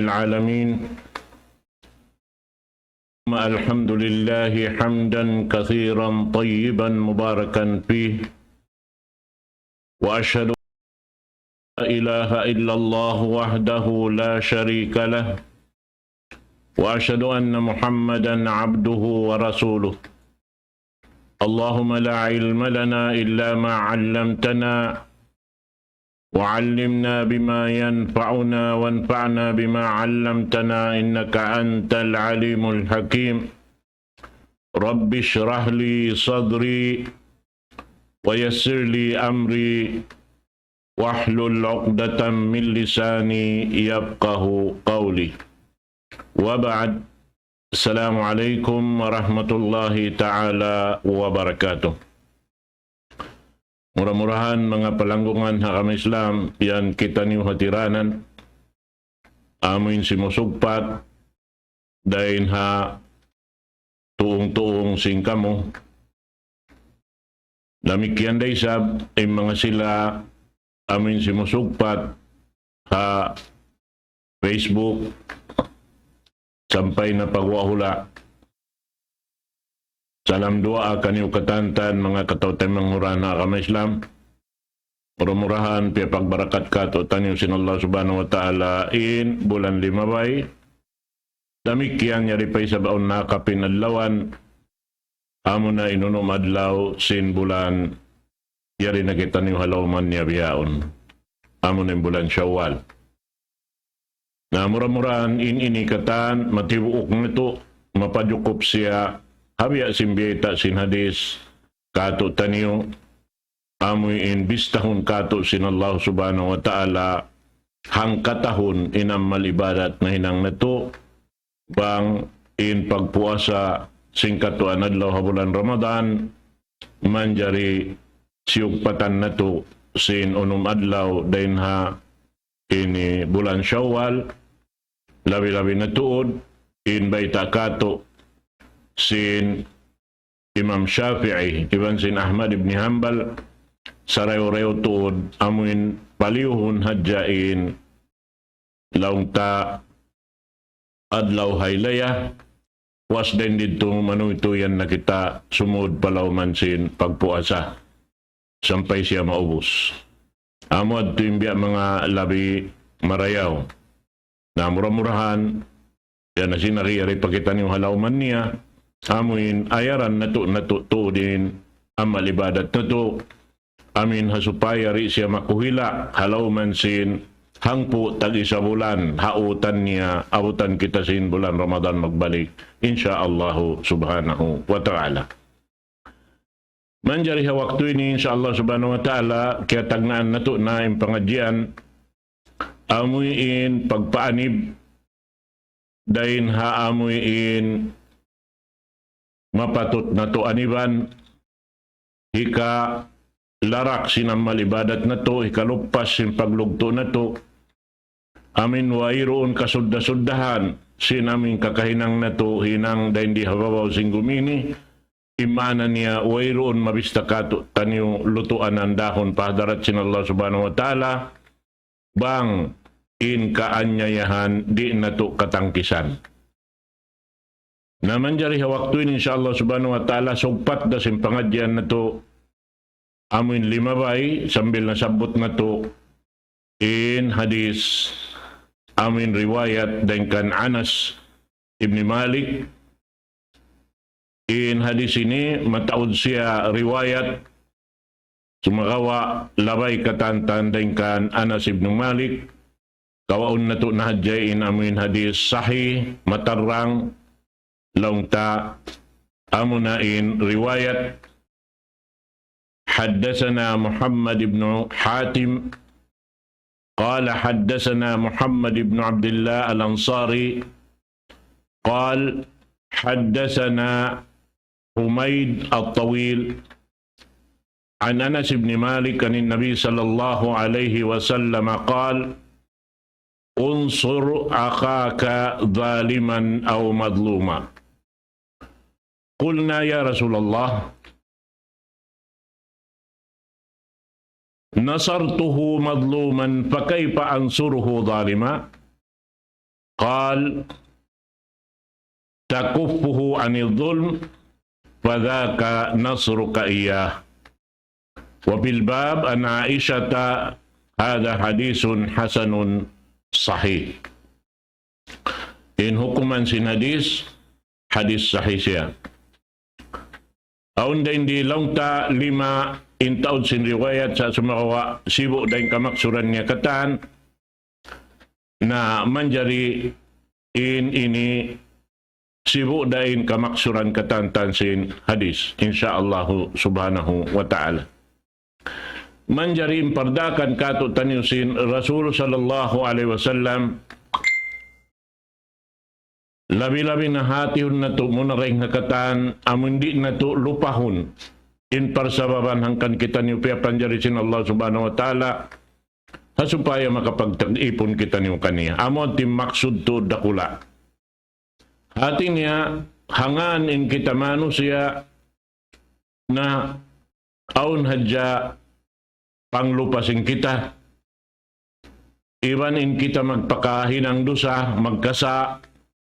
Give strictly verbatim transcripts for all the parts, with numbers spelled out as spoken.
العالمين. الحمد لله حمدا كثيرا طيبا مباركا فيه، وأشهد أن لا إله إلا الله وحده لا شريك له، وأشهد أن محمدا عبده ورسوله. اللهم لا علم لنا إلا ما علمتنا، وعلمنا بما ينفعنا، وانفعنا بما علمتنا، إنك أنت العليم الحكيم. رب اشرح لي صدري، ويسر لي أمري، واحلل عقدة من لساني يفقه قولي. وبعد، السلام عليكم ورحمة الله تعالى وبركاته. Mura-murahan, manga palanggungan ha agama Islam, yan kitaniyu hatiranan, amuin simusugpat dayn ha tuung-tuung sin kamu. Damikkiyan da isab in manga sila amuin simusugpat ha Facebook sampay na pa guwa' hula'. Salam duwaa kaniyu katantan, manga kataw-taymanghuran ha agama Islam. Mura-murahan piyapagbarakat kātu'niyu sin Allah Subhanahu wa Ta'ala in bulan limabay. Damikkiyan yari pa isab awn nakapin adlawan, amuna in unum adlaw sin bulan yari na kitaniyu ha lawm niya bihaun. Amuna in bulan Shawwal. Na mura-murahan in ini katan matibuuk natu', mapajukup siya ha biya' sin biyayta' sin hadis kātu'niyu, amuin bistahun kātu' sin Allah Subhanahu wa Ta'ala hangkatahun in amal ibadat nahinang natu', bang in pagpuasa sin katuan adlaw ha bulan Ramadan manjari siyugpatan natu' sin unum adlaw dayn ha ini bulan Shawwal, labi-labi na tuud in bayta' kātu' sin Imam Shafi'i iban sin Ahmad ibn Hanbal, sarayaw-rayaw tuud amuin paliyuhun hadja in laung ta adlaw haylaya, puas dayn didtu manuytuyan na kita sumud pa lawm sin pagpuasa sampay siya maubus. Amu adtu in biya' manga labi marayaw. Na mura-murahan, yan na sin ari-ari pa kitaniyu ha lawm niya, amuin ayaran natu', natu' tuud in amal ibadat natu'. Amuin ha supaya di' siya makuhila' ha lawm sin hangpu' tag-isa bulan ha utan niya, abutan kita sin bulan Ramadan magbalik, insya Allah Subhanahu wa Ta'ala. Manjari ha waktu ini, insya Allah Subhanahu wa Ta'ala, kiyatagnaan natu' na in pangadjian, amuin pagpaanib dayn ha amuin mapatut natu' aniban, hikalarak sin amal ibadat natu', hikaluppas sin paglugtu' natu', amuin wayruun kasudda-suddahan sin amuin kakahinang natu' hinang dayn di ha babaw sin gumi ini, in maana niya wayruun mabista kātu'niyu lutuan andahun pa hadarat sin Allah Subhanahu wa Ta'ala, bang in kaanyayahan di' natu' katangkisan. Na manjari ha waktu ini, insya Allah Subhanahu wa Ta'ala, sugpat da sin pangadjian natu' amuin limabay, sambil nasabbut natu' in hadis amuin riwayat dayn kan Anas ibn Malik. In hadis ini mataud siya riwayat, sumagawa' labay katantan dayn kan Anas ibn Malik. Kawaun natu' na hadja in amuin hadis sahih, matarrang, laung ta, amuna in riwayat. حدثنا محمد بن حاتم قال حدثنا محمد بن عبد الله الأنصاري قال حدثنا حميد الطويل عن أنس بن مالك عن النبي صلى الله عليه وسلم قال: انصر أخاك ظالما أو مظلوما. قلنا: يا رسول الله، نصرته مظلوما فكيف أنصره ظالما؟ قال: تكفه عن الظلم، فذاك نصرك إياه. وفي الباب عن عائشة: هذا حديث حسن صحيح. In hukuman sin hadis, hadis sahih siya. Awn da in di laung ta lima in taud sin riwayat sa sumagawa' sibu' da in kamaksuran niya katan, na manjari in ini sibu' da in kamaksuran katan sin hadis, insya Allah subhanahu wa ta'ala. Manjari in pardaakan kātu'niyu sin Rasul sallallahu alayhi wasallam, labi-labi na hātihun natu' muna dayn ha katan, amun di' natu' lupahun in parsababan hangkan kitaniyu piyapanjari sin Allah subhanahu wa ta'ala, ha supaya makapagtag-ipun kitaniyu kaniya. Amu in maksud tuud dakula'. Hāti niya, hangkan in kita manusiya' na awn hadja panglupa sin kita. Iban in kita magpakahinang dusa, magkasa',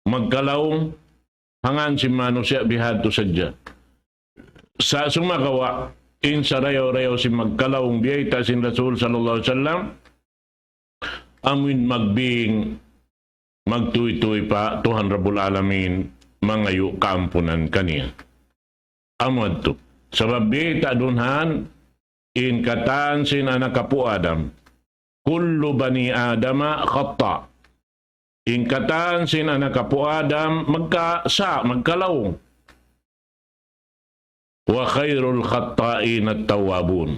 magkalaung, hangkan sin manusiya' bihadtu sadja. Sa' sumagawa', in sarayaw-rayaw sin magkalaung biyayta' sin Rasul sallallahu alayhi wasallam, amuin magbing, magtuytuy pa Tuhan Rabbul Alamin, mangayu' kaampunan kaniya. Amu yadtu. Sabab biyayta' duun ha in katan sin anak apu' Adam. كل بني آدم خطاء. In katan sin anak apu' Adam magkasa', magkalaung. وخير الخطائين التوابون.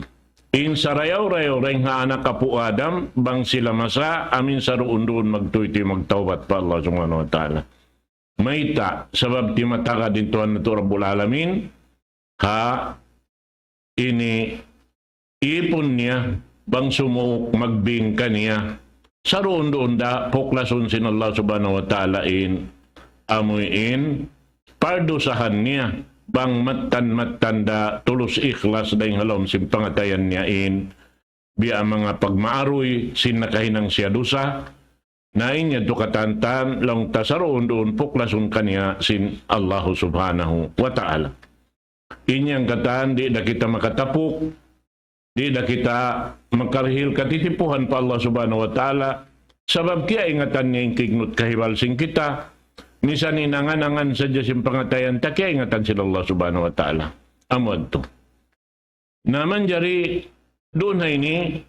In sarayaw-rayaw dayn ha anak apu' Adam, bang sila masa, amu in saruun-duun magtuytuy magtawbat pa Allah subhanahu wa ta'ala. Mayta', sabab timatagad in Tuhan natu' Rabbul Alamin, ha ini ipun niya, bang sumuuk magbing kaniya. Saruun-duun da puklasun sin Allah subhanahu wa ta'ala in, amuin pardusahan niya, bang mattan-mattan da tulus ikhlas dayn ha lawm sin pangatayan niya in, biya' manga pagmaaruy sin nakahinang siya dusa, na in yadtu katan laung ta saruun-duun puklasun kaniya sin Allah subhanahu wa ta'ala. In yan katan, di' da kita makatapuk, di' da kita makarihil katitipuhan pa Allah subhanahu wa ta'ala, sabab kiyaingatan niya in kignut kahibal sin kita, misan in angan-angan sadja sin pangatayan ta, kiyaingatan sin Allah subhanahu wa ta'ala. Amu yadtu. Na manjari duun ha ini,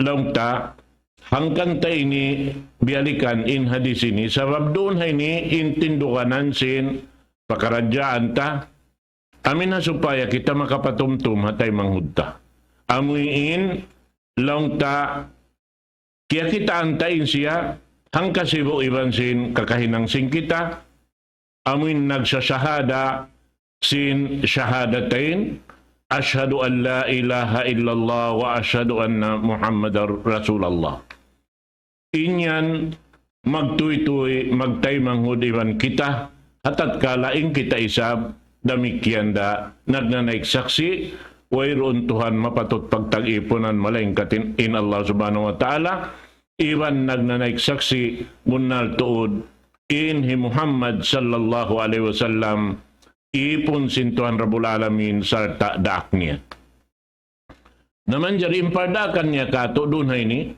laung ta, hangkan ta ini biyalikan in hadis ini, sabab duun ha ini in tinduganan sin pakaradjaan ta, amuin ha supaya kita makapatumtum ha taymanghud ta. Amuin, laung ta, kiyakitaan ta in siya, hangkasibu' iban sin kakahinang sin kita, amuin nagsashahada sin shahadatain, أشهد أن لا إله إلا الله وأشهد أن محمدا رسول الله. In yan, magtuytuy, magtaymanghud iban kita, ha tatkala in kita isab, damikkiyan da, nagnanaik saksi', wayruun Tuhan mapatut pagtag-ipunan malaingkan in Allah subhanahu wa ta'ala, iban nagnanaik saksi', bunnal tuud, in hi Muhammad sallallahu alayhi wasallam, ipun sin Tuhan Rabbul Alamin, sarta' daak niya. Na manjari in pardaakan niya kātu' duun ha ini,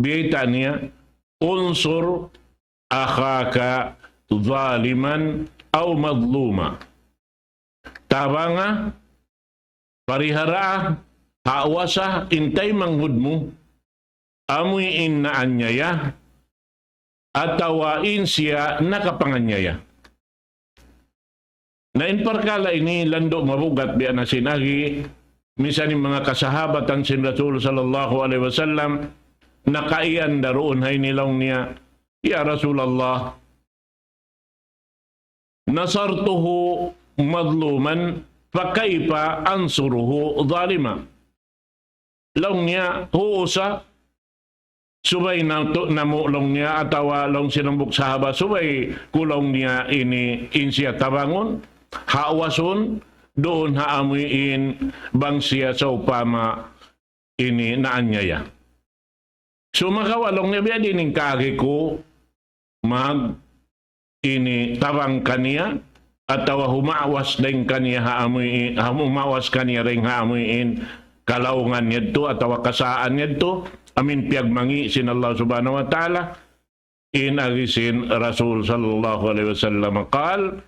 biyayta' niya, انصر أخاك ظالما أو مظلوما. Tabanga, pariharaa, hawasa, in taymanghud mu, amuin naanyaya, atawa in siya nakapanganyaya. Na in parkala' ini landu' mabugat biya' na sin agi, misan in manga kasahabatan sin Rasul sallallahu alayhi wasallam, nakaiyan da duun ha ini laung niya, "Ya Rasulullah, نصرته مظلوما فكيف أنصره ظالما." Laung niya, "Huu sa, subay natu', namu' laung niya, atawa laung sin hambuuk sahaba, subay ku laung niya ini in siya tabangun, hawasun, duun ha amuin bang siya sawpama ini naanyaya." Sumagawa' laung niya, biya' diin in kaagi ku, mag ini tabang kaniya, atawa humawas dayn kaniya ha amuin, ha humawas kaniya dayn ha amuin kalaungan yadtu, atawa kasaan yadtu, amuin piyagmangi' sin Allah Subhanahu wa Ta'ala, in agi sin Rasul sallallahu alayhi wasallam قال: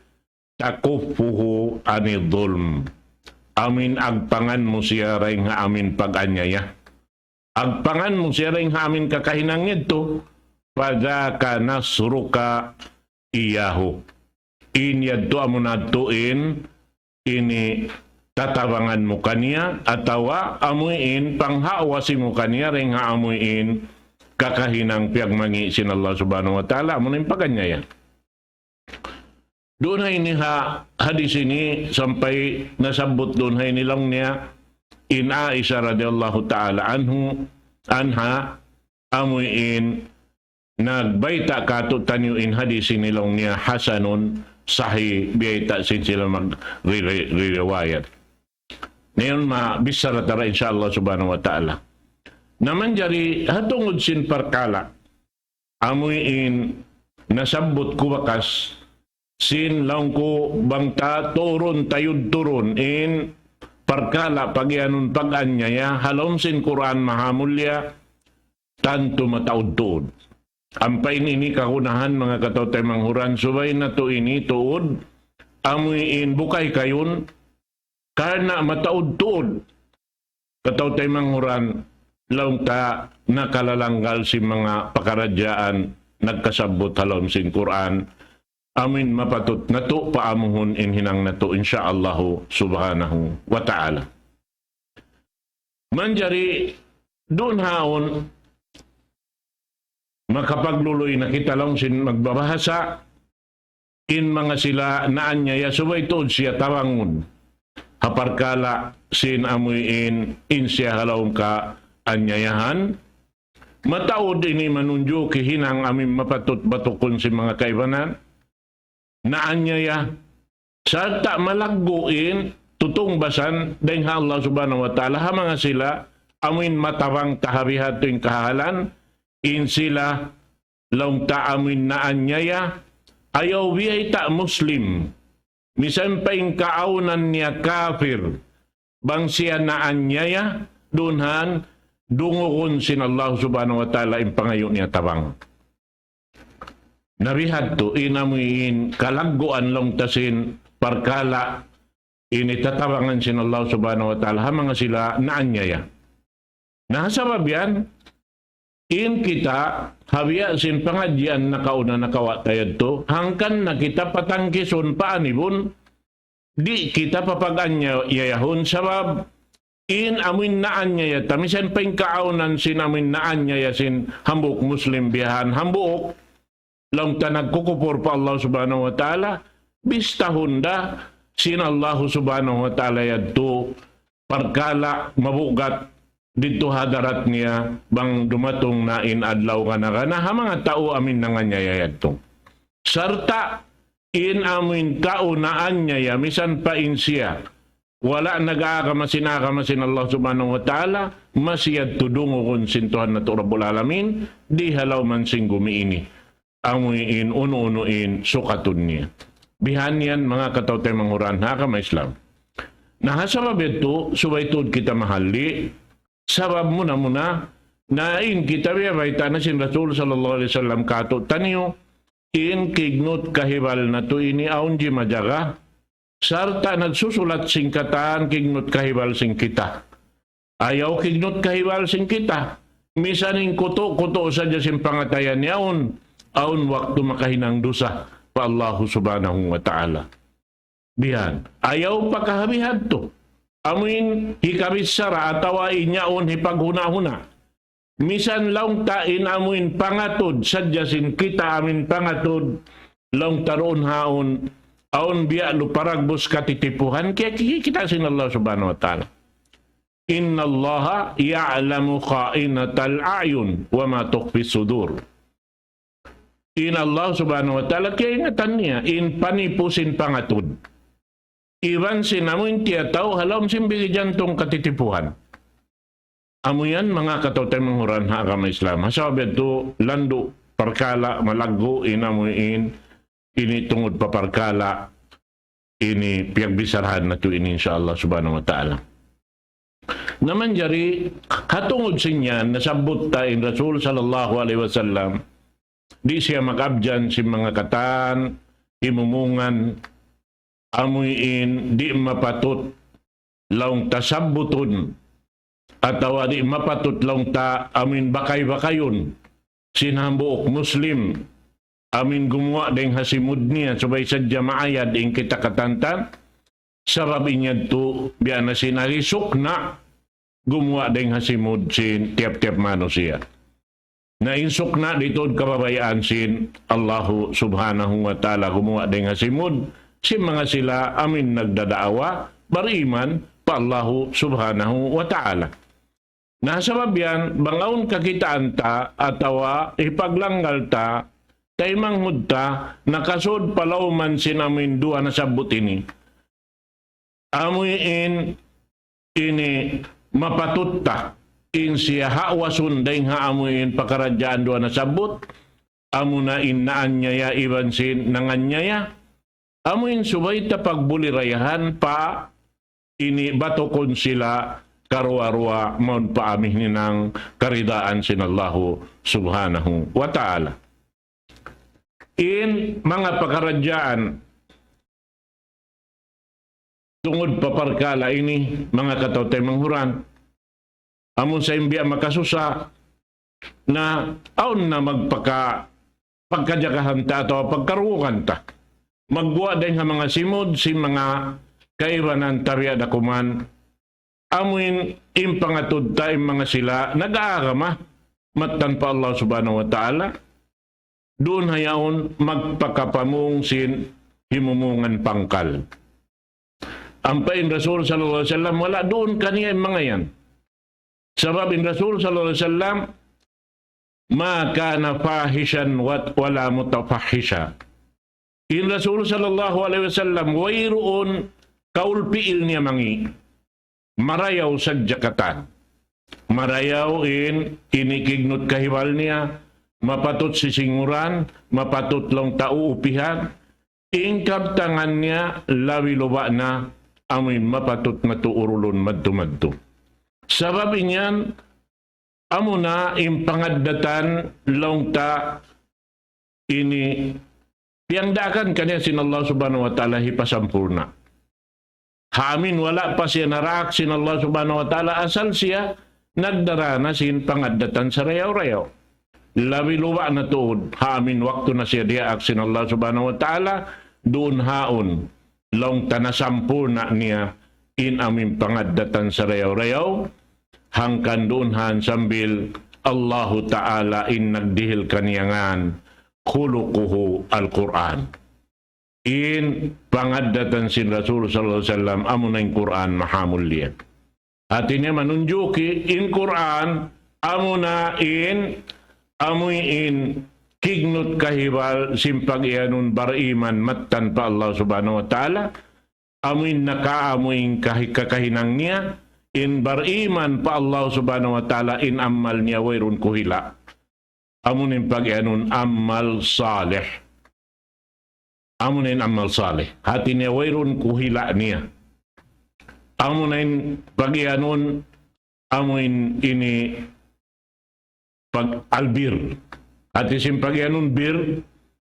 تكفه عن الظلم. Amuin agpangan mu siya dayn ha amuin pag-anyaya. Agpangan mu siya dayn ha amuin kakahinang yadtu, فذاك نصرك إياه. In yadtu amuna tuud in ini tatabangan mu kaniya, atawa amuin panghawasi mu kaniya dayn ha amuin kakahinang piyagmangi' sin Allah Subhanahu wa Ta'ala, amuna in pag-anyaya. Duun ha ini ha hadis ini sampay nasabbut duun ha ini laung niya in Aisha radiyallahu ta'ala anhu, anha, amuin nagbayta' kātu'niyu in hadis ini laung niya hasanun sahih, biyayta' sin sila mag-, ri-, ri-, ri-, riwayat. Na yan mabichara ta ra insya Allah Subhanahu wa Ta'ala. Na manjari ha tungud sin parkala' amuin nasabbut ku bakas, sin laung ku bang ta turun tayud turun in parkala' pagiyanun pag-anyaya ha lawm sin Qur'an Mahamulliya, tantu mataud tuud. Ampa in ini kagunahan manga kataw-taymanghuran, subay natu' ini tuud, amuin bukay kayun, karna' mataud tuud kataw-taymanghuran, laung ta nakalalanggal sin manga pakaradjaan nagkasabbut ha lawm sin Qur'an, amuin mapatut natu' paamuhun in hinang natu', insya Allahu Subhanahu wa Ta'ala. Manjari duun haun makapagluluy na kita laung sin magbabahasa, in manga sila naanyaya subay tuud siya tabangun ha parkala' sin amuin in siya ha lawm kaanyayahan. Mataud ini manunjuki hinang amuin mapatut batukun sin manga kaibanan naanyaya, sarta' malaggu' in tutungbasan dayn ha Allah Subhanahu wa Ta'ala ha manga sila amuin matabang ta ha bihadtu in kahalan, in sila laung ta amuin naanyaya, ayaw biyayta' Muslim, misan pa in kaawnan niya kafir, bang siya naanyaya, duun han dungugun sin Allah Subhanahu wa Ta'ala in pangayu' niya tabang. Na bihadtu in amuin kalagguan laung ta sin parkala' ini tatabangan sin Allah Subhanahu wa Ta'ala ha manga sila naanyaya. Na ha sabab yan, in kita ha biya' sin pangadjian nakauna nakawa' ta yadtu, hangkan na kita patangkisun paanibun, di' kita papag-anyayahun sabab in amuin naanyaya ta, misan pa in kaawnan sin amuin naanyaya sin hambuuk Muslim biya' han, hambuuk laung ta nagkukupur pa Allah Subhanahu wa Ta'ala, bistahun da sin Allah Subhanahu wa Ta'ala yadtu parkala' mabugat didtu ha hadarat niya bang dumatung na in adlaw kana-kana ha manga tau amuin nanganyaya yadtu. Sarta' in amuin tau naanyaya misan pa in siya wala' nag-aagama sin agama sin Allah Subhanahu wa Ta'ala, masi yadtu dungugun sin Tuhan natu' Rabbul Alamin, di ha lawm sin gumi ini. Amuin unu-unu in sukatun niya. Bihan yan manga kataw-taymanghuran ha agama Islam. Na ha sabab yadtu, subay tuud kita mahalli', sabab muna-muna, na in kita biya' bayta' na sin Rasul sallallahu alayhi wasallam kātu'niyu, in kignut kahibal natu' ini awn jimajaga, sarta' nagsusulat sin katan kignut kahibal sin kita. Ayaw kignut kahibal sin kita. Misan in kutu'-kutu' sadja sin pangatayan yaun, awn waktu makahinang dusa pa Allahu Subhanahu wa Ta'ala. Bihan. Ayaw pa kahabihan tu. Amuin hikabichara atawa in yaun hipaghuna-huna. Misan laung ta in amuin pangatud, sadja sin kita amuin pangatud, laung ta duun haun, awn biya' lu paragbus katitipuhan, kiyakita' sin Allah Subhanahu wa Ta'ala. إن الله يعلم خائنة الأعين وما تخفي الصدور. In Allah Subhanahu wa Ta'ala, kiyaingatan niya in panipu sin pangatud iban sin amuin tiyatau ha lawm sin bigi jantung katitipuhan. Amu yan manga kataw-taymanghuran ha agama Islam. Ha sabab yadtu landu' parkala' malaggu' in amuin ini tungud pa parkala' ini piyagbisarahan natu' ini, insya Allah subhanahu wa ta'ala. Na manjari, ha tungud sin yan, nasabbut ta in Rasul sallallahu alayhi wasallam, di' siya mag-abjan sin manga katan, himumungan, amuin di' mapatut laung ta sabbutun, atawa di' mapatut laung ta amuin bakay-bakayun sin hambuuk Muslim, amuin gumuwa' dayng ha simud niya, subay sadja maayad in kita katantan, sabab in yadtu biya' na sin agi sukna', gumuwa' dayng ha simud sin tiyap-tiyap manusiya'. Na in sukna' di' tuud kababayaan sin Allahu subhanahu wa ta'ala, gumuwa' dayng ha simud sin manga sila amuin nagdadaawa, bariman pa Allahu subhanahu wa ta'ala. Na sabab yan, bang awn kakitaan ta, atawa hipaglanggal ta, taymanghud ta, nakasud pa lawm sin amuin duwa nasabbut ini. Amuin ini mapatut ta, in siya hawasun dayng ha amuin pakaradjaan duwa nasabbut, amuna in naanyaya iban sin nanganyaya, amuin subay ta pagbulirayahan pa ini batukun sila karuwa-ruwa mawn pa amuin hinang karidaan sin Allahu subhanahu wa ta'ala. In manga pakaradjaan tungud pa parkala' ini, manga kataw-taymanghuran, amun sa in biya' makasusa, na awn na magpaka-, pagkajagahan ta atawa pagkarugukan ta. Magguwa' dayng ha manga simud sin manga kaibanan ta biya' da kuman, amuin in pangatud ta in manga sila nag-aagama mattan pa Allah subhanahu wa ta'ala, duun ha yaun magpakapamung sin himumungan pangkal. Ampa in Rasul sallallahu alayhi wasallam, wala' duun kaniya in manga yan. Sabab in Rasul sallallahu alayhi wasallam, ما كان فاحشا ولا متفحشا. In Rasul sallallahu alayhi wasallam, wayruun kaul pi'il niya mangi'. Marayaw sadja katan. Marayaw in ini kignut kahibal niya, mapatut sisinguran, mapatut laung ta uupihan, in kabtangan niya labi luba' na amuin mapatut natu' urulun madtu-madtu. Sabab in yan, amuna in pangaddatan laung ta ini piyangdaakan kaniya sin Allah subhanahu wa ta'ala hipasampurna'. Ha amuin wala' pa siya naraak sin Allah subhanahu wa ta'ala asal siya nagdara na sin pangaddatan sarayaw-rayaw. Labi luba' na tuud, ha amuin waktu na siya diyaak sin Allah subhanahu wa ta'ala, duun haun, laung ta nasampurna' niya in amuin pangaddatan sarayaw-rayaw, hangkan duun haun sambil Allahu ta'ala in nagdihil kaniya ngan, خلقه القرآن. In pangaddatan sin Rasul sallallahu alayhi wasallam, amuna in Qur'an mahamulliya. Hati niya manunjuki in Qur'an, amuna in, amuin kignut kahibal sin pag-iyanun bariman mattan pa Allah subhanahu wa ta'ala, amuin nakaamuin kahi-, kakahinang niya, in bariman pa Allah subhanahu wa ta'ala in amal niya wayruun kuhila'. Amuna in pag-iyanun amal salih. Amuna in amal salih. Hati niya wayruun kuhila' niya. Amuna in pag-iyanun, amuin ini pag-albir. Hati sin pag-iyanun bir,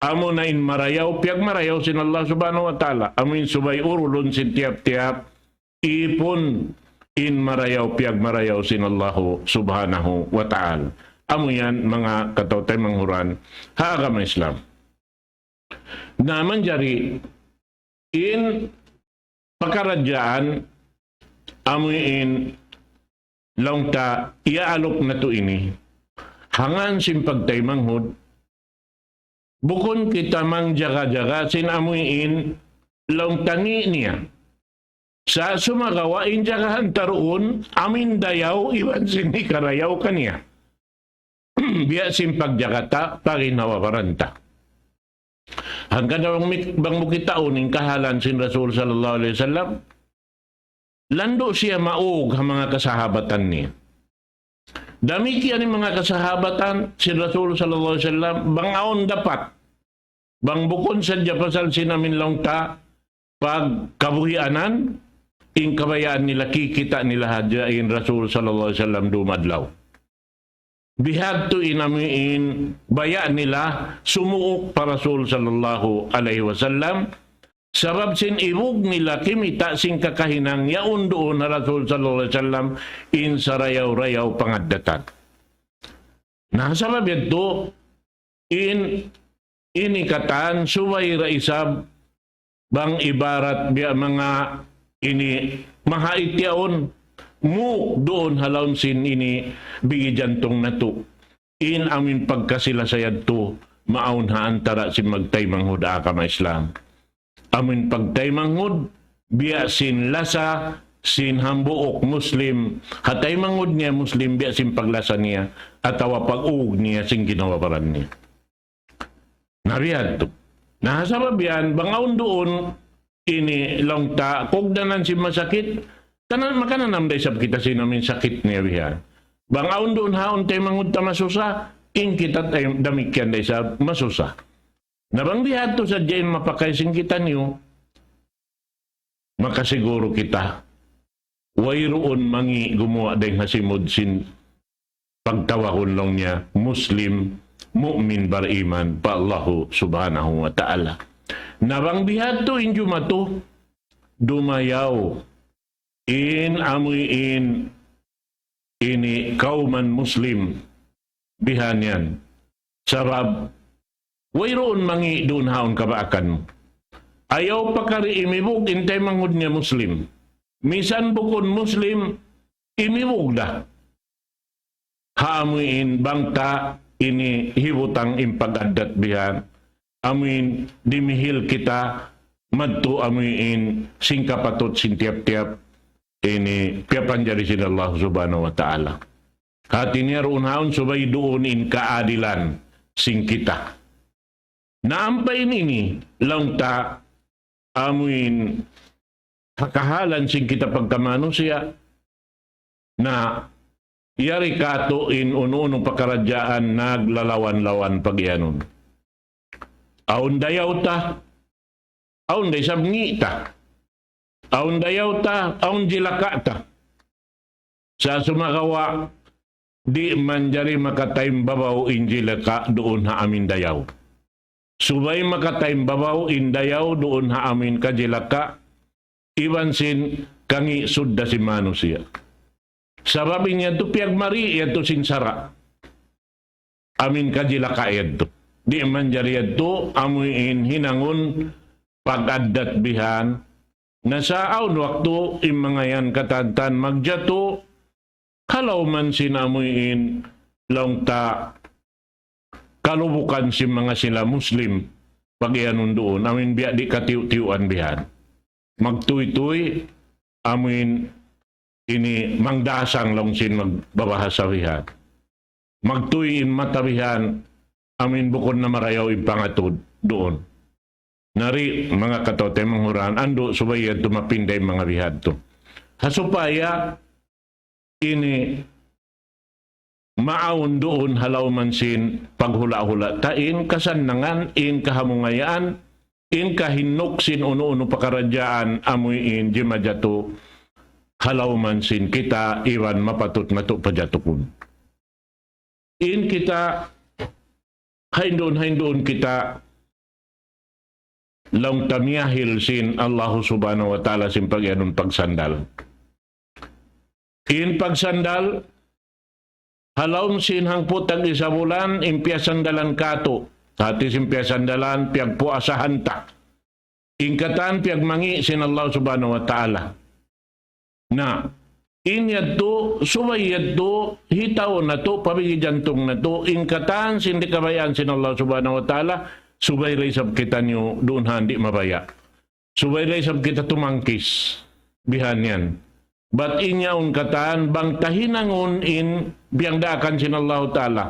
amuna in marayaw, piyagmarayaw sin Allah subhanahu wa ta'ala. Amuin subay urulun sin tiyap-tiyap ipun in marayaw, piyagmarayaw sin Allahu subhanahu wa ta'ala. Amu yan, manga kataw-taymanghuran ha agama Islam. Na manjari in pakaradjaan amuin laung ta iyaaluk natu' ini, hangkan sin pagtaymanghuran, bukun kita mangjaga-jaga sin amuin laung ta ngi' niya. Sa' sumagawa' in jagahan ta duun, amuin dayaw iban sin hikarayaw kaniya. Biya' sin pagjaga ta pa ginhawa-baran ta. Hangkan bang mi-, bang mu kitaun in kahalan sin Rasul sallallahu alayhi wasallam, landu' siya maug ha manga kasahabatan niya. Damikkiyan in manga kasahabatan sin Rasul sallallahu alayhi wasallam, bang awn dapat, bang bukun sadja pasal sin amin laung ta pagkabuhianan, in kabayaan nila kikita' nila hadja in Rasul sallallahu alayhi wasallam dum adlaw. Bihadtu in amuin baya' nila sumuuk pa Rasul sallallahu alayhi wasallam, sabab sin ibug nila kimita' sin kakahinang yaun duun ha Rasul sallallahu alayhi wasallam in sarayaw-rayaw pangaddatan. Na, sabab yadtu, in ini katan subay da isab bang ibarat biya' manga ini mahait yaun mu duun ha lawm sin ini bigi jantung natu'. In amin pagkasi-lasa yadtu maawn ha antara' sin magtaymanghud ha agama Islam. Amin pagtaymanghud, biya' sin lasa sin hambuuk Muslim. Ha taymanghud niya Muslim, biya' sin paglasa niya, atawa pag-ug niya sin ginhawa-baran niya. Na bihadtu. Na sabab yan, bang awn duun, ini laung ta, kugdanan sin masakit, tanan makananam da isab kita sin amin sakit niya bihan. Bang awn duun haun taymanghud ta masusa, in kita tay-, damikkiyan da isab masusa. Na bang bihadtu sadja in mapakay sin kitaniyu, makasiguru kita, wayruun mangi' gumuwa' dayng ha simud sin pagtawagun laung niya Muslim, mu'min, bariman pa Allahu Subhanahu wa Ta'ala. Na bang bihadtu in jumatu, dumayaw in amuin ini kawman Muslim bihan yan. Sabab, wayruun mangi' duun haun kabaakan mu. Ayaw pakari imibug in taymanghud niya Muslim. Misan bukun Muslim, imibug da. Ha amuin bang ta ini hibutang in pag-addat bihan. Amuin dimihil kita madtu amuin sin kapatut sin tiyap-tiyap ini piyapanjari sin Allah Subhanahu wa Ta'ala. Hati niya duun haun subay duun in kaadilan sin kita. Na ampa in ini, laung ta amuin ha kahalan sin kita pagkamanusiya', na yari katu' in unu-unu pakaradjaan naglalawan-lawan pagiyanun. Awn dayaw ta, awn da isab ngi' ta. Awn dayaw ta, awn jilaka' ta. Sa' sumagawa', di' manjari makataymbabaw in jilaka' duun ha amin dayaw. Subay makataymbabaw in dayaw duun ha amin kajilaka', iban sin kangi' sudda sin manusiya'. Sabab in yadtu piyagmari yadtu sin sara'. Amin kajilaka' yadtu. Di' manjari yadtu amuin hinangun pag-addat bihan. Na sa' awn waktu in manga yan katantan magjatu, ha lawm sin amuin laung ta kalubukan sin manga sila Muslim pagiyanun duun, amuin biya' di' katiyu'-tiyuan bihan. Magtuy-tuy, amuin ini mangdasang laung sin magbabahasa bihan. Magtuy in mata bihan, amuin bukun na marayaw in pangatud duun. Na di', manga kataw-taymanghuran, andu' subay yadtu mapinda in manga bihadtu. Ha supaya ini maawn duun ha lawm sin paghula'-hula' ta in kasannangan, in kahamungayaan, in kahinnuk sin unu-unu pakaradjaan amuin jimajatu ha lawm sin kita iban mapatut natu' pajatukun. In kita hainduun-hainduun kita laung ta miyahil sin Allahu Subhanahu wa Ta'ala sin pagiyanun pagsandal. In pagsandal, ha lawm sin hangpu' tag-isa bulan, in piyasandalan katu'. Hati sin piyasandalan, piyagpuasahan ta. In katan piyagmangi' sin Allah Subhanahu wa Ta'ala. Na, in yadtu, subay yadtu, hitaun natu', pabigi jantung natu', in katan sin di' kabayaan sin Allah Subhanahu wa Ta'ala, subay da isab kitaniyu duun ha di' mabaya'. Subay da isab kita tumangkis. Bihan yan. Bat in yaun katan, bang ta hinangun in piyangdaakan sin Allah Ta'ala.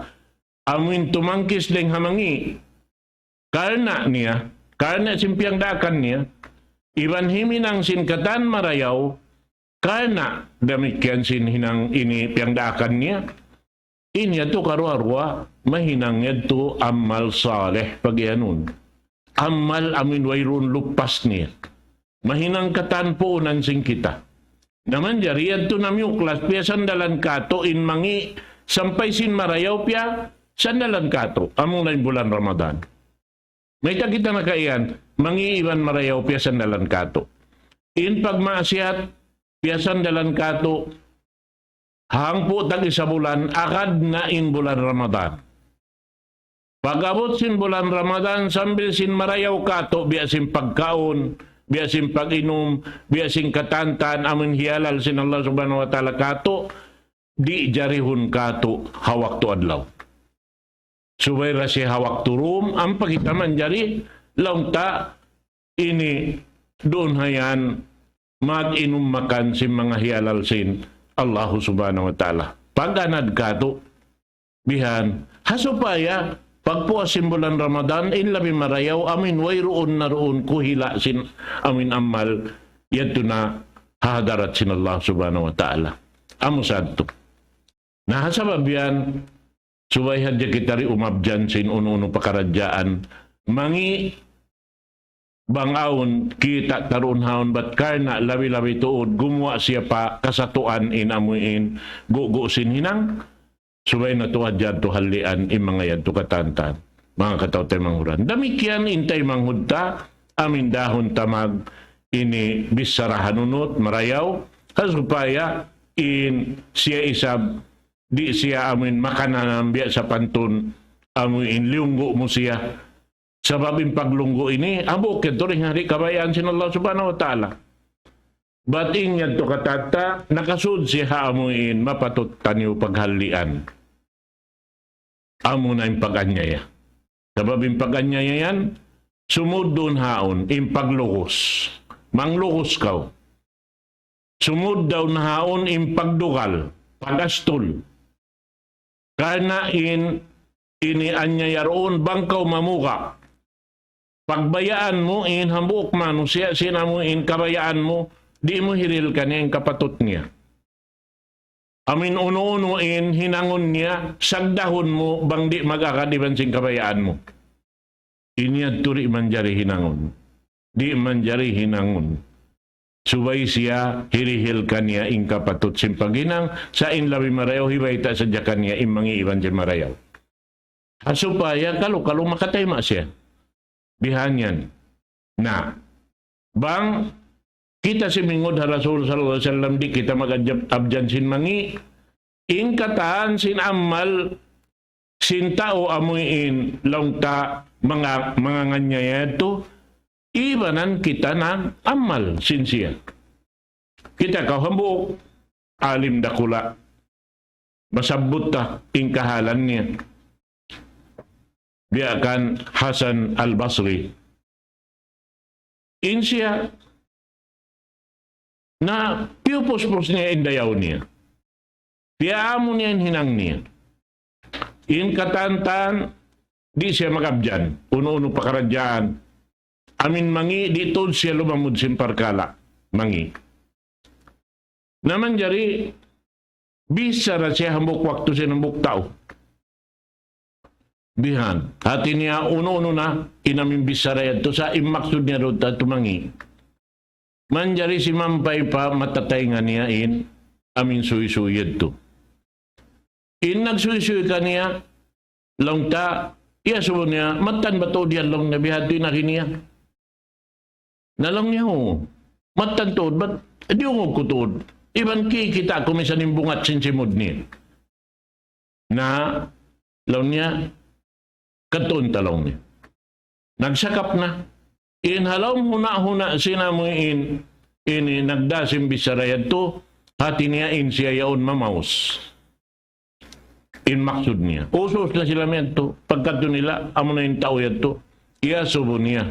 Amuin tumangkis dayng ha mangi'. Karna' niya, karna' sin piyangdaakan niya, iban himinang sin katan marayaw, karna' damikkiyan sin hinang ini piyangdaakan niya. In yadtu karuwa-ruwa, mahinang yadtu amal salih pag-iyanun. Amal amuin wayruun lupas niya. Mahinang katan puunan sin kita. Na manjari yadtu na miyuklas, piyasandalan katu' in mangi' sampay sin marayaw piyasandalan katu'. Amuna in bulan Ramadan. Mayta' kita nakaiyan, mangi' iban marayaw piyasandalan katu'. In pagmaasiyat, piyasandalan katu', hangpu' tag-isa bulan, agad na in bulan Ramadan. Pag-abut sin bulan Ramadan, sambil sin marayaw katu', biya' sin pagkaun, biya' sin pag-inum, biya' sin katantan, amun hiyalal sin Allah Subhanahu wa Ta'ala katu', di' jarihun katu' ha waktu adlaw. Subay da siya ha waktu dum, ampa kita manjari, laung ta, ini duun hayan mag-inum makan sin manga hiyalal sin Allahu Subhanahu wa Ta'ala. Pag-anad katu', bihan, ha supaya, pagpuas sin bulan Ramadan, in labi marayaw, amuin wayruun na duun kuhila' sin amuin amal, yadtu na ha hadarat sin Allah Subhanahu wa Ta'ala. Amu sadtu. Na, ha sabab yan, subay hadja kita di' umabyan sin unu-unu pakaradjaan. Mangi' bang awn kita' ta duun haun, bat karna' labi-labi tuud gumuwa' siya pa kasatuan in amuin gugu' sin hinang. Subay natu' hadja tu hallian in manga yadtu katantan. Manga kataw-taymanghuran. Damikkiyan in taymanghud ta, amuin dahun ta mag ini bichara hanunut, marayaw, ha supaya in siya isab, di' siya amuin makanan biya' sapantun, amuin liyunggu' mu siya. Sabab in paglunggu' ini, abu, katuring hari kabayaan sin Allah Subhanahu wa Ta'ala. Bat in yadtu katan ta, nakasud siya ha amuin mapatut taniyu paghallian. Amuna in pag-anyaya. Sabab in pag-anyaya yan, sumud duun haun, in paglugus. Manglugus kaw. Sumud duun haun, in pagdugal, pag-astul. Karna' in, ini anyaya duun, bang kaw mamuga'. Pagbayaan mu in hambuuk manusiya', sin amuin kabayaan mu, di' mu hirihil kaniya in kapatut niya. Amuin unu-unu in hinangun niya, sagdahun mu bang di' mag-agad iban sin kabayaan mu. Ini yadtu di' manjari hinangun. Di' manjari hinangun. Subay siya hirihil kaniya in kapatut sin paghinang, sa' in labi marayaw hibayta' sadja kaniya in mangi' iban sin marayaw. Ha supaya kalu-kalu makatayma' siya. Bihan yan. Na, bang kita simingud ha Rasul sallallahu alayhi wasallam, di' kita mag-abyan sin mangi', in katan sin amal sin tau amuin laung ta manga, manganganyaya yadtu, ibanan kita nag-amal sin siya. Kita kaw hambuuk, alim dakula'. Masabbut ta in kahalan niya. Biya' kan Hasan Al-Basri. In siya, na piyupuspus niya in dayaw niya. Piyaamu niya in hinang niya. In katantan, di' siya mag-abyan. Unu-unu pakaradjaan. Amuin mangi', di' tuud siya lumamud sin parkala'. Mangi'. Na manjari, bichara siya hambuuk waktu sin hambuuk tau. Bihan. Hati niya unu-unu na, in amuin bichara yadtu sa' in maksud niya duun ta tumangi'. Manjari simampay pa matataynga niya in amuin suysuy yadtu. In nagsuysuy kaniya, laung ta, iyasubu niya, mattan ba tuud yan laung niya bihadtu in agi niya? Na laung niya, "Uu, mattan tuud, bat diyungug ku tuud. Iban kikita' ku misan in bungat sin simud niya." Na, laung niya, "Kadtuun ta," laung niya. Nagsakap na. In ha lawm huna'-huna' sin amuin, ini nagdā sin bichara yadtu, hati niya in siya yaun mamaus. In maksud niya. Usus na sila miyadtu. Pagkadtu nila, amuna in tau yadtu. Iyasubu niya.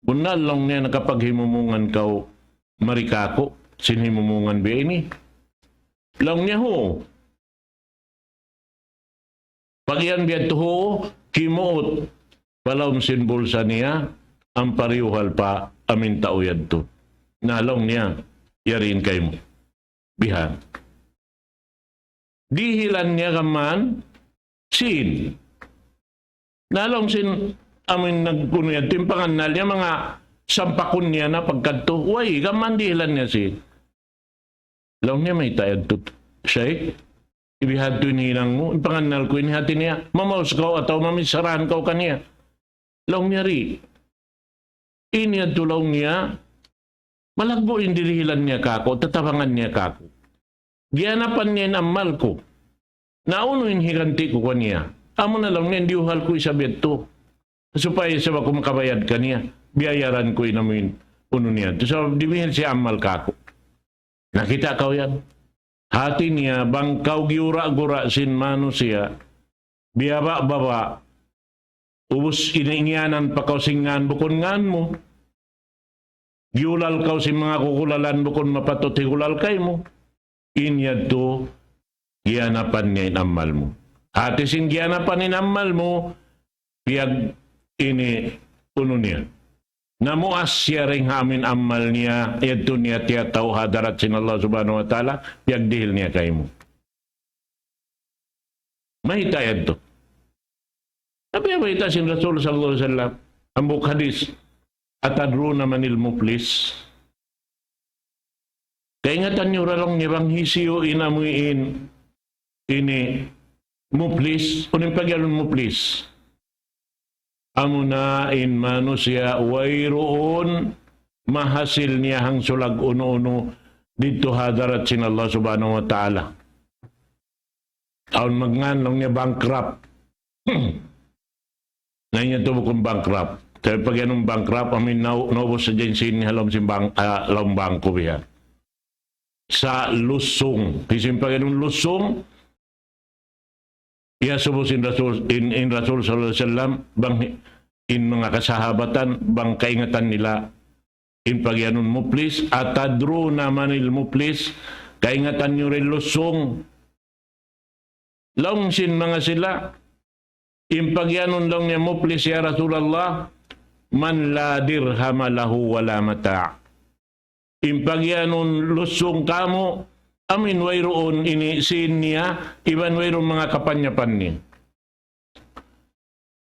"Bunnal," laung niya, "nakapaghimumungan kaw mari kāku' sin himumungan biya' ini?" Laung niya, "Huu." Pag-iyan biya' yadtu, huu, kimuut pa lawm sin bulsa niya, ampa riyuhal pa amuin tau yadtu. Na laung niya, "Yari in kaymu." Bihan. Dihilan niya kaman, Sin. Na laung sin amuin nagkunu yan, timpangannal niya, manga sampakun niya na pagkadtu. Way, gam man dihilan niya sin. Laung niya, mayta' yadtu, Shaykh? Ibihadtu in hinang mu, in pangannal ku ini hati niya, mamaus kaw atawa maminsarahan kaw kaniya. Laung niya, di. Ini yadtu laung niya, malaggu' in dirihilan niya kāku', tatabangan niya kāku'. Giyanapan niya in amal ku. Na unu in higanti' ku kaniya? Amu na laung niya, in diyuhal ku isab yadtu. Supaya isab aku makabayad kaniya, biyayaran ku in amuin unu niya. Sabab dimihil siya amal kāku'. Nakita' kaw yan? Hati niya, bang kaw giyura-gura sin manusiya', biyaba'-baba', ubus ini ngiyanan pa kaw sin ngān bukun ngān mu. Giyulal kaw sin manga kukulalan bukun mapatut higulal kaymu. In yadtu, giyanapan niya in amal mu. Hati sin giyanapan in amal mu, piyag ini unu niya. Namuas siya dayn ha amuin amal niya, yadtu niya tiyatau ha hadarat sin Allah Subhanahu wa Ta'ala, piyagdihil niya kaymu. Mayta' yadtu? Tapi mayta' sin Rasul sallallahu alayhi wasallam, hambuuk hadith, "Atadruna manil muflis?" Kaingatan niyu ra laung niya bang hisiyu in amuin ini muflis, unu in pagiyanun muflis? Amuna in manusiya' wayruun mahasil niya hangsulag unu-unu didtu ha hadarat sin Allah Subhanahu wa Ta'ala. Awn magngan laung niya bankrupt. Na in yadtu bukun bankrupt. Sa' pagiyanun bankrupt, amuin nau-, naubus sadja in sīn niya ha lawm sin bang-, ah, lawm bangku biya'. Sa' lusung. Hisiyu in pagiyanun lusung, iyasubu sin Rasul, in, in Rasul sallallahu alayhi wasallam, bang hi-, in manga kasahabatan, bang kaingatan nila, in pagiyanun muflis, "Atadruna manil muflis?" Kaingatan niyu ra in lusung? Laung sin manga sila, in pagiyanun laung niya muflis, ya Rasulullah, "Man la dirhama lahu wa la mata'." In pagiyanun lusung kāmu', amuin wayruun ini sīn niya, iban wayruun manga kapanyapan niya.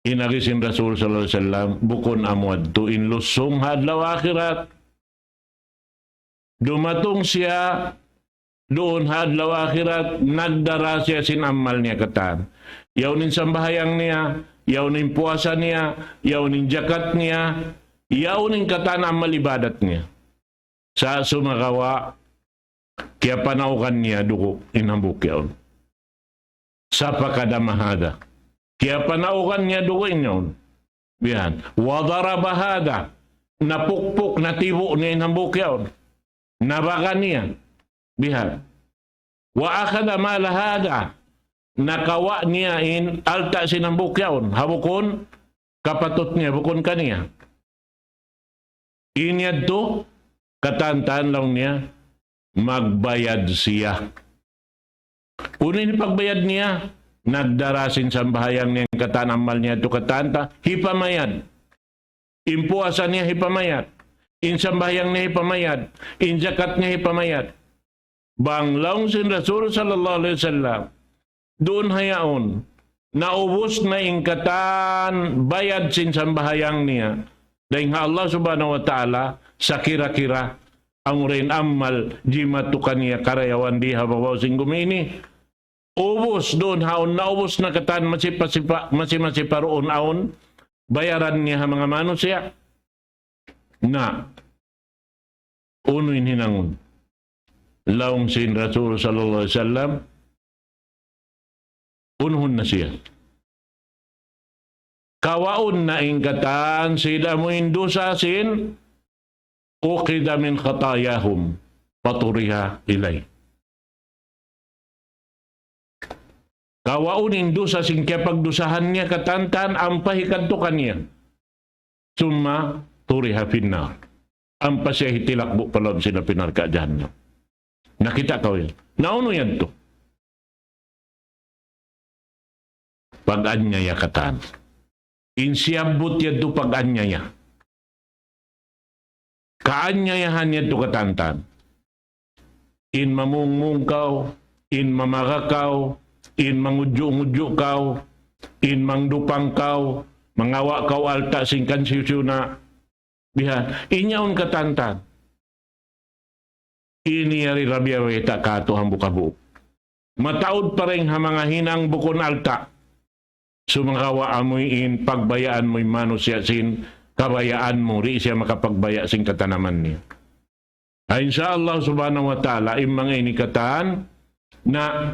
In agi sin Rasul sallallahu alayhi wasallam, bukun amu yadtu in lusung ha adlaw akhirat. Dumatung siya duun ha adlaw akhirat, nagdara siya sin amal niya katan. Yaun in sambahayang niya, yaun in puasa niya, yaun in jakat niya, yaun in katan amal ibadat niya. Sa' sumagawa', kiyapanaugan niya dugu' in hambuuk yaun. Safaka dama hadha. Kiyapanaugan niya dugu' in yaun. Bihan. Wa daraba hadha. Napukpuk, natibu' niya in hambuuk yaun. Nabaga niya. Bihan. Wa akhadha mala hadha. Nakawa' niya in alta' sin hambuuk yaun. Ha bukun kapatut niya, bukun kaniya. In yadtu, katan-katan laung niya, magbayad siya. Unu in pagbayad niya? Nagdara sin sambahayang niya, katan amal niya yadtu katan ta, hipamayad. In puasa niya hipamayad. In sambahayang niya hipamayad. In jakat niya hipamayad. Bang laung sin Rasul sallallahu alayhi wasallam, duun ha yaun, naubus na in katan bayad sin sambahayang niya dayn ha Allah Subhanahu wa Ta'ala, sakira-kira amura in amal jimatu kaniya karayawan di ha babaw sin gumi ini. Ubus duun ha yaun, naubus na katan masi pa sipa-, masi-masi pa duun yaun, bayaran niya ha manga manusiya'. Na, unu in hinangun? Laung sin Rasul sallallahu alayhi wasallam, unuhun na siya. Kawaun na in katan sin amuin dusa sin, أخذ من خطاياهم فطرح إليه. Kawaun in dusa sin kiyapagdusahan niya katan-katan ampa hikadtu kaniya. ثم طرح في النار. Ampa siya hitilakbu' pa lawm sin api narka' jahannam. Nakita' kaw yan? Na unu yadtu? Pag-anyaya katan. In siyabbut yadtu pag-anyaya. Kaanyayahan yadtu katan-katan. In mamungmung kaw, in mamaga kaw, in mangudju'-ngudju' kaw, in mangdupang kaw, mangawa' kaw alta' sin kansiyu-siyu na, bihan. In yaun katan-katan. Ini yari rabiya wayta' katu' hambuuk-hambuuk. Mataud pa dayn ha manga hinang bukun alta'. Sumagawa' amuin pagbayaan mu in manusiya' sin kabayaan mu, di' siya makapagbaya' sin katanaman niya. Ah, insya Allah subhanahu wa ta'ala, in manga ini katan, na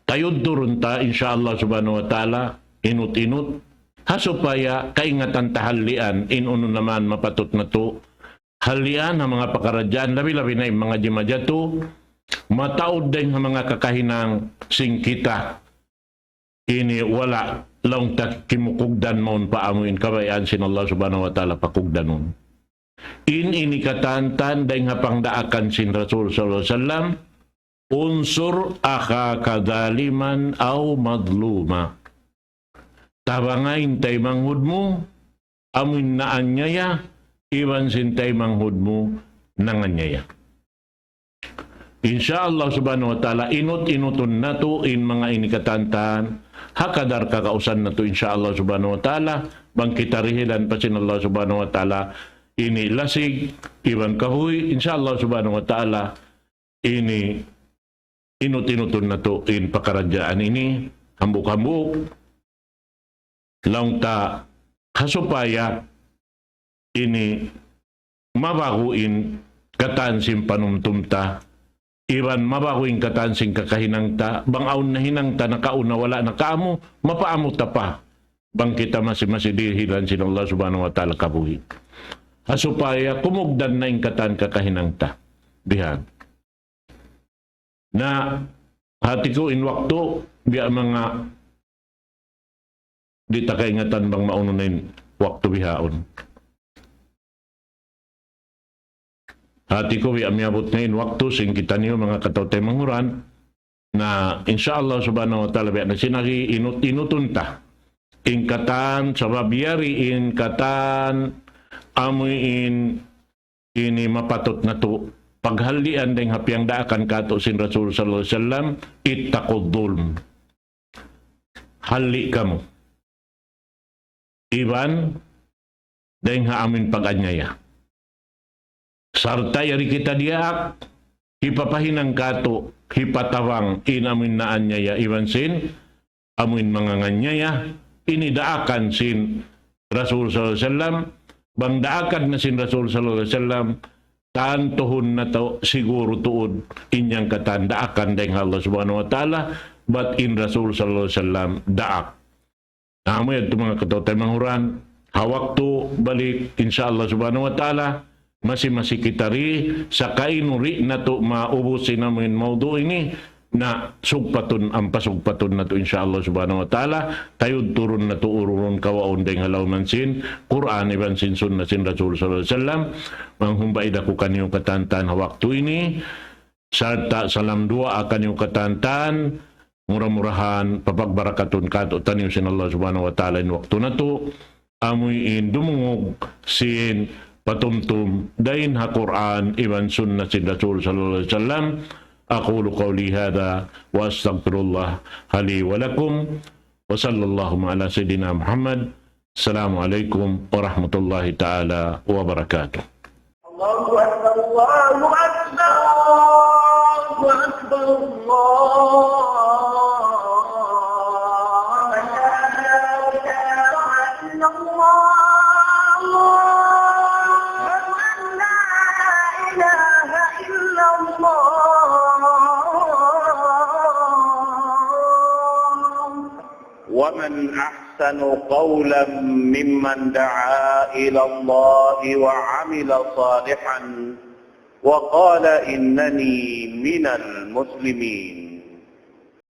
tayudturun ta, insya Allah subhanahu wa ta'ala, inut-inut, ha supaya kaingatan ta halian, in unu na man mapatut natu', halian ha manga pakaradjaan, labi-labi na in manga jimajatu, mataud dayn ha manga kakahinang sin kita. Ini wala' laung ta kimukugdan mawn pa amuin kabayaan sin Allah subhanahu wa ta'ala pakugdanun. In ini katan-katan dayn ha pangdaakan sin Rasul sallallahu alayhi wasallam, انصر أخاك ظالما أو مظلوما. Tabanga in taymanghud mu, amuin naanyaya, iban sin taymanghud mu, nangannyaya. Insya Allah subhanahu wa ta'ala, inut-inutun natu' in manga ini katan-katan, ha kadar kakausan natu', insya Allah subhanahu wa ta'ala, bang kita dihilan pa sin Allah subhanahu wa ta'ala, ini lasig, iban kahuy, insya Allah subhanahu wa ta'ala, ini inut-inutun natu' in pakaradjaan ini, hambuuk-hambuuk, laung ta ha supaya ini mabagu in katan sin panumtum ta, iban mabagu in katan sin kakahinang ta, bang awn nahinang ta nakauna wala' nakaamu, mapaamu ta pa, bang kita masi-masi dihilan sin Allah subhanahu wa ta'ala kabuhi'. Ha supaya kumugdan na in katan kakahinang ta. Bihan. Na, hati ku in waktu, biya' manga, di' ta kaingatan bang maunu na in waktu bihaun. Hati ku biya' miyabut na in waktu sin kitaniyu manga kataw-taymanghuran. Na, insya Allah subhanahu wa ta'ala biya' na sin agi inut-, inutun ta. In katan, sabab yari in katan, amuin ini mapatut natu' paghalian dayn ha piyangdaakan katu' sin Rasul sallallahu alayhi wasallam, اتقوا الظلم. Hali kamu. Iban dayn ha amuin pag-anyaya. Sarta' yari kita diyaak, hipapahinang katu', hipatabang in amuin naanyaya iban sin amuin manga nganyaya, ini daakan sin Rasul sallallahu alayhi wasallam, bang daakan na sin Rasul sallallahu alayhi wasallam, tantuhun natu' siguru tuud in yan katan daakan dayn ha Allah subhanahu wa ta'ala, bat in Rasul sallallahu alayhi wasallam daak. Na, amu yadtu manga kataw-taymanghuran, ha waktu balik, insya Allah subhanahu wa ta'ala, masi-masi kita di, sakainu di' natu' maubus in amuin mawdu' ini, na sugpatun, ampa sugpatun natu', insya Allah subhanahu wa ta'ala, tayudturun natu' ururun kawaun dayn ha lawm sin Qur'an iban sin sunnah sin Rasul sallallahu alayhi wasallam, manghumba ida ku kaniyu katan-katan ha waktu ini, sarta' salam duwaa kaniyu katan-katan, mura-murahan, papagbarakatun katu'taniyu sin Allah subhanahu wa ta'ala in waktu natu', amuin dumungug sin patumtum dayn ha Qur'an iban sunnah sin Rasul sallallahu alayhi wasallam. أقول قولي هذا وأستغفر الله لي ولكم. وصلى الله على سيدنا محمد. السلام عليكم ورحمة الله تعالى وبركاته. الله أكبر، الله أكبر، الله أكبر، الله. أشهد أن لا إله إلا الله. أشهد أن لا إله إلا الله. ومن أحسن قولا ممن دعا إلى الله وعمل صالحا وقال إنني من المسلمين.